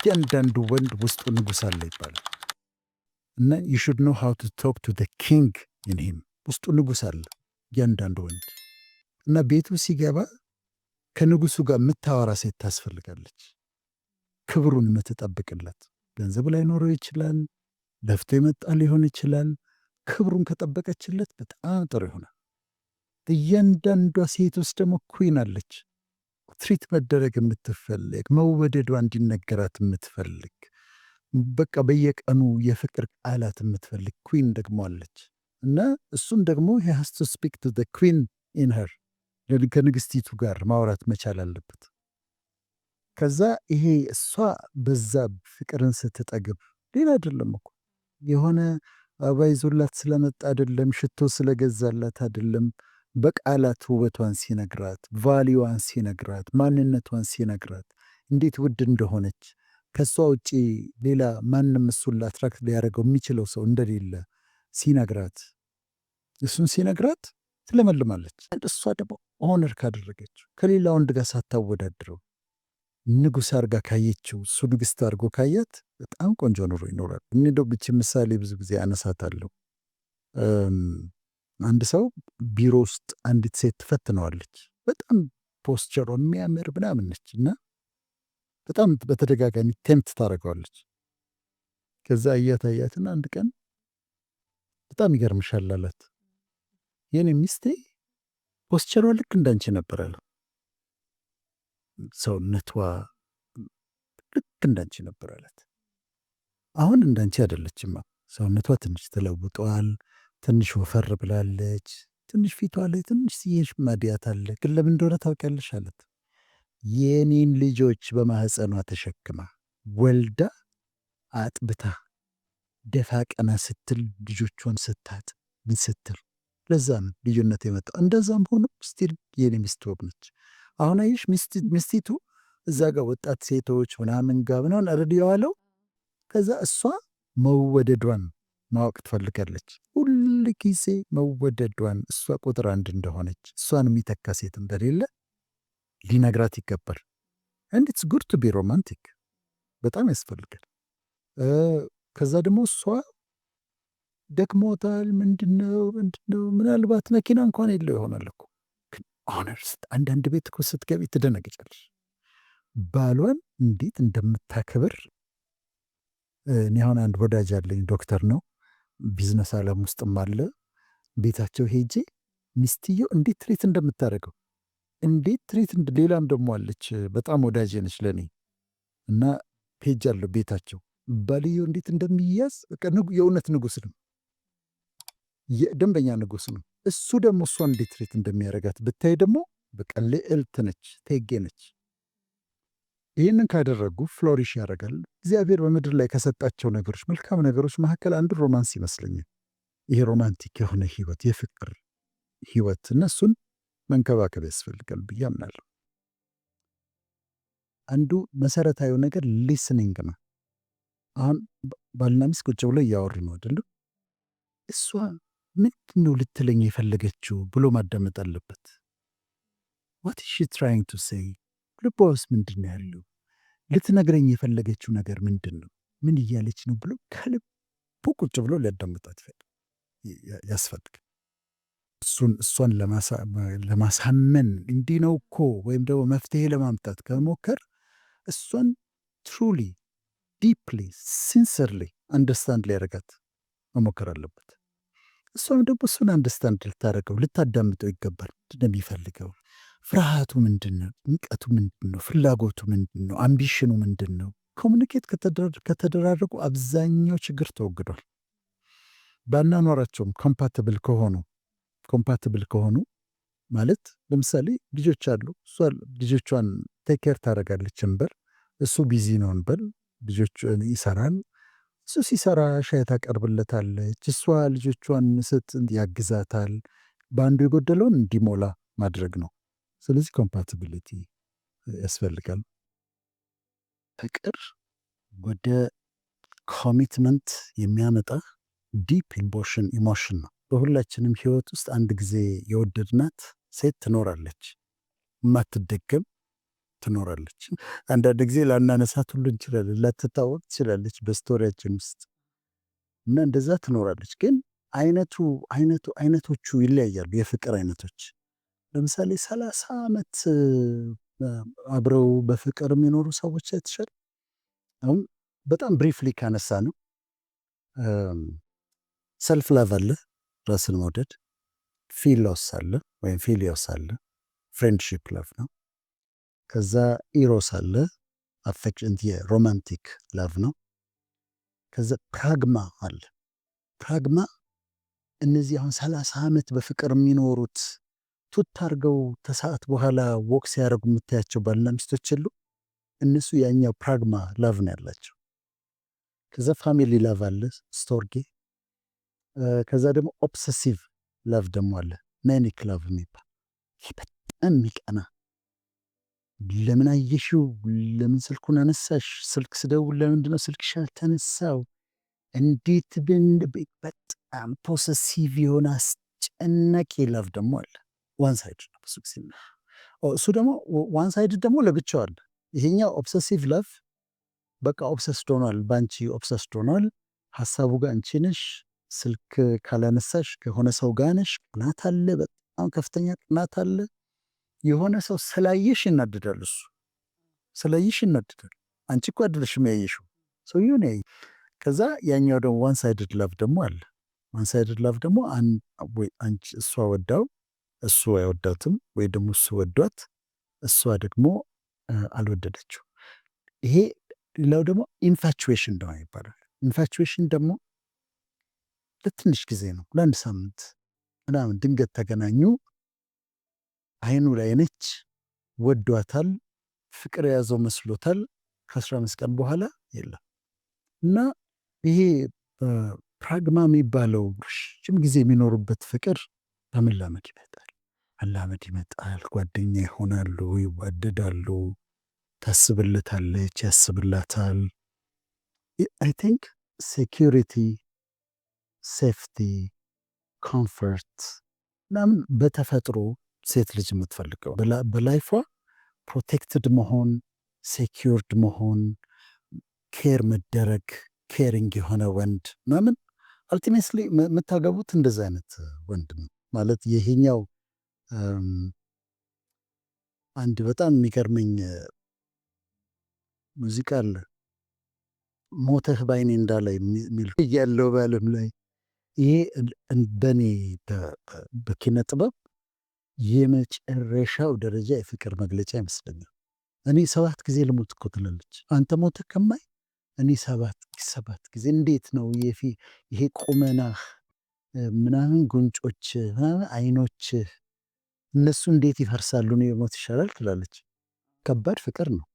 እያንዳንዱ ወንድ ውስጡ ንጉሥ አለ ይባላል እና you should know how to talk to the king in him። ውስጡ ንጉሥ አለ እያንዳንዱ ወንድ እና ቤቱ ሲገባ ከንጉሱ ጋር የምታወራ ሴት ታስፈልጋለች። ክብሩን የምትጠብቅለት። ገንዘብ ላይኖረው ይችላል፣ ለፍቶ የመጣ ሊሆን ይችላል። ክብሩን ከጠበቀችለት በጣም ጥሩ ይሆናል። እያንዳንዷ ሴት ውስጥ ደግሞ queen አለች። Treat መደረግ የምትፈልግ፣ መወደዷ እንዲነገራት የምትፈልግ፣ በቃ በየቀኑ የፍቅር ቃላት የምትፈልግ queen ደግሞ አለች እና እሱም ደግሞ he has to speak to the queen in her። ከንግስቲቱ ጋር ማውራት መቻል አለበት። ከዛ ይሄ እሷ በዛ ፍቅርን ስትጠግብ፣ ሌላ አይደለም እኮ፣ የሆነ አበባ ይዞላት ስለመጣ አይደለም፣ ሽቶ ስለገዛላት አይደለም። በቃላት ውበቷን ሲነግራት፣ value ዋን ሲነግራት፣ ማንነቷን ሲነግራት፣ እንዴት ውድ እንደሆነች፣ ከእሷ ውጪ ሌላ ማንም እሱን attract ሊያደርገው የሚችለው ሰው እንደሌለ ሲነግራት፣ እሱን ሲነግራት ትለመልማለች። እሷ ደግሞ honor ካደረገችው፣ ከሌላ ወንድ ጋር ሳታወዳድረው ንጉሥ አድርጋ ካየችው፣ እሱ ንግሥት አድርጎ ካያት በጣም ቆንጆ ኑሮ ይኖራል። እኔ እንደው ብቻ ምሳሌ ብዙ ጊዜ አነሳታለሁ። አንድ ሰው ቢሮ ውስጥ አንዲት ሴት ትፈትነዋለች። በጣም posture ሯ የሚያምር ምናምን ነች እና በጣም በተደጋጋሚ tempt ታደርገዋለች። ከዛ አያት አያትና አንድ ቀን በጣም ይገርምሻል አላት። የኔ ሚስቴ posture ሯ ልክ እንዳንቺ ነበር አለ። ሰውነቷ ልክ እንዳንቺ ነበር አላት። አሁን እንዳንቺ አይደለችማ። ሰውነቷ ትንሽ ተለውጧል። ትንሽ ወፈር ብላለች። ትንሽ ፊቷ ላይ ትንሽ ሲየሽ ማዲያት አለ። ግን ለምን እንደሆነ ታውቂያለሽ አላት። የኔን ልጆች በማህፀኗ ተሸክማ፣ ወልዳ፣ አጥብታ፣ ደፋ ቀና ስትል፣ ልጆቿን ስታጥብ፣ ምን ስትል፣ ለዛ ነው ልዩነት የመጣው። እንደዛም ሆኖ still የኔ ሚስት ውብ ነች። አሁን አየሽ፣ ሚስቲቱ እዛ ጋር ወጣት ሴቶች ምናምን ጋር ምናምን already የዋለው፣ ከዛ እሷ መወደዷን ማወቅ ትፈልጋለች። ሁል ጊዜ መወደዷን፣ እሷ ቁጥር አንድ እንደሆነች፣ እሷን የሚተካ ሴት እንደሌለ ሊነግራት ይገባል። And it's good to be romantic፣ በጣም ያስፈልጋል። ከዛ ደግሞ እሷ ደክሞታል። ምንድነው ምንድነው ምናልባት መኪና እንኳን የለው ይሆናል እኮ፣ ግን honor። አንዳንድ ቤት እኮ ስትገቢ ትደነግጫለሽ። ባሏን እንዴት እንደምታከብር። እኔ አሁን አንድ ወዳጅ አለኝ፣ ዶክተር ነው፣ ቢዝነስ ዓለም ውስጥም አለ። ቤታቸው ሄጄ ሚስትየው እንዴት treat እንደምታደርገው፣ እንዴት treat፣ ሌላም ደግሞ አለች፣ በጣም ወዳጄ ነች ለእኔ እና ሄጃለሁ ቤታቸው፣ ባልየው እንዴት እንደሚያዝ፣ በቃ የእውነት ንጉስ ነው። ደንበኛ ንጉስ ነው። እሱ ደግሞ እሷን እንዴት treat እንደሚያደርጋት ብታይ ደግሞ በቃ ልዕልት ነች፣ እቴጌ ነች። ይህንን ካደረጉ flourish ያደርጋል። እግዚአብሔር በምድር ላይ ከሰጣቸው ነገሮች፣ መልካም ነገሮች መካከል አንዱ romance ይመስለኛል። ይሄ romantic የሆነ ህይወት፣ የፍቅር ህይወት፣ እነሱን መንከባከብ ያስፈልጋል ብዬ አምናለሁ። አንዱ መሰረታዊ ነገር listening ነው። አሁን ባልና ሚስት ቁጭ ብሎ እያወሩ ነው አይደለም? እሷ ምንድን ነው ልትለኝ የፈለገችው ብሎ ማዳመጥ አለበት። What is she trying to say? ልቧ ውስጥ ምንድን ነው ያለው? ልትነግረኝ የፈለገችው ነገር ምንድን ነው? ምን እያለች ነው ብሎ ከልቡ ቁጭ ብሎ ሊያዳምጣት ያስፈልጋል። እሱን እሷን ለማሳመን፣ እንዲህ ነው እኮ፣ ወይም ደግሞ መፍትሄ ለማምጣት ከመሞከር እሷን truly, deeply, sincerely understand ሊያደርጋት መሞከር አለበት። እሷም ደግሞ እሱን understand ልታደርገው፣ ልታዳምጠው ይገባል። እንደሚፈልገው፣ ፍርሃቱ ምንድን ነው? ጭንቀቱ ምንድን ነው? ፍላጎቱ ምንድን ነው? Ambition ኑ ምንድን ነው? Communicate ከተደራረጉ አብዛኛው ችግር ተወግዷል። በአኗኗራቸውም compatible ከሆኑ ማለት ለምሳሌ ልጆች አሉ። እሷ ልጆቿን take care ታደርጋለች እንበል፣ እሱ busy ነው እንበል፣ ልጆቿን ይሰራል። እሱ ሲሰራ ሻይ ታቀርብለታለች። እሷ ልጆቿን ያግዛታል። በአንዱ የጎደለውን እንዲሞላ ማድረግ ነው። ስለዚህ compatibility ያስፈልጋል። ፍቅር ወደ commitment የሚያመጣ deep emotion ነው። በሁላችንም ህይወት ውስጥ አንድ ጊዜ የወደድናት ሴት ትኖራለች፣ የማትደገም። ትኖራለች። አንዳንድ ጊዜ ላናነሳት ሁሉ እንችላለን፣ ላትታወቅ ትችላለች በ story ያችን ውስጥ እና እንደዛ ትኖራለች። ግን አይነቱ አይነቱ አይነቶቹ ይለያያሉ። የፍቅር አይነቶች ለምሳሌ 30 ዓመት አብረው በፍቅር የሚኖሩ ሰዎች አይተሻል? አሁን በጣም briefly ካነሳነው self love አለ፣ ራስን መውደድ፣ philos አለ ወይም philios አለ፣ friendship love ነው። ከዛ eros አለ፣ affection የ romantic love ነው። ከዛ pragma አለ። Pragma እነዚህ አሁን 30 ዓመት በፍቅር የሚኖሩት ቱት አድርገው ከሰዓት በኋላ walk ሲያደርጉ የምታያቸው ባልና ሚስቶች የሉ፣ እነሱ ያኛው pragma love ነው ያላቸው። ከዛ family love አለ፣ storge። ከዛ ደግሞ obsessive love ደግሞ አለ፣ manic love የሚባል፣ ይህ በጣም የሚቀና፣ ለምን አየሽው? ለምን ስልኩን አነሳሽ? ስልክ ስደውል ለምንድነው ስልክሽ ያልተነሳው? እንዴት በጣም possessive የሆነ አስጨናቂ love ደግሞ አለ። One side ነው ብዙ ጊዜ እሱ ደግሞ፣ one side ደግሞ ለብቻው አለ። ይሄኛው obsessive love በቃ obsessed ሆኗል፣ በአንቺ obsessed ሆኗል። ሀሳቡ ጋር አንቺ ነሽ። ስልክ ካላነሳሽ ከሆነ ሰው ጋር ነሽ። ቅናት አለ፣ በጣም ከፍተኛ ቅናት አለ። የሆነ ሰው ስላየሽ ይናደዳል። እሱ ስላየሽ ይናደዳል። አንቺ እኮ አይደለሽም ያየሽው፣ ሰውየው ነው ያየ። ከዛ ያኛው ደግሞ one sided love ደግሞ አለ። One sided love ደግሞ ወይ አንቺ እሷ ወዳው እሱ አይወዳትም፣ ወይ ደግሞ እሱ ወዷት እሷ ደግሞ አልወደደችው። ይሄ ሌላው ደግሞ infatuation ደግሞ ይባላል። Infatuation ደግሞ ለትንሽ ጊዜ ነው፣ ለአንድ ሳምንት ምናምን፣ ድንገት ተገናኙ፣ አይኑ ላይ ነች፣ ወዷታል፣ ፍቅር የያዘው መስሎታል። ከ15 ቀን በኋላ የለም። እና ይሄ pragma የሚባለው ረጅም ጊዜ የሚኖሩበት ፍቅር በመላመድ ይመጣል። መላመድ ይመጣል። ጓደኛ ይሆናሉ፣ ይዋደዳሉ፣ ታስብለታለች፣ ያስብላታል። I think security፣ safety፣ comfort ምናምን በተፈጥሮ ሴት ልጅ የምትፈልገው በ life ዋ protected መሆን፣ secured መሆን፣ care መደረግ፣ caring የሆነ ወንድ ምናምን፣ ultimately የምታገቡት እንደዚ አይነት ወንድ ነው ማለት። ይሄኛው አንድ በጣም የሚገርመኝ ሙዚቃ አለ። ሞተህ ባይኔ እንዳላይ የሚል ያለው በዓለም ላይ። ይሄ በእኔ በኪነ ጥበብ የመጨረሻው ደረጃ የፍቅር መግለጫ ይመስለኛል። እኔ ሰባት ጊዜ ልሞት እኮ ትላለች። አንተ ሞተህ ከማይ እኔ ሰባት ሰባት ጊዜ፣ እንዴት ነው ይሄ ቁመናህ ምናምን፣ ጉንጮች ምናምን፣ አይኖችህ እነሱ እንዴት ይፈርሳሉ? እኔ ሞት ይሻላል ትላለች። ከባድ ፍቅር ነው።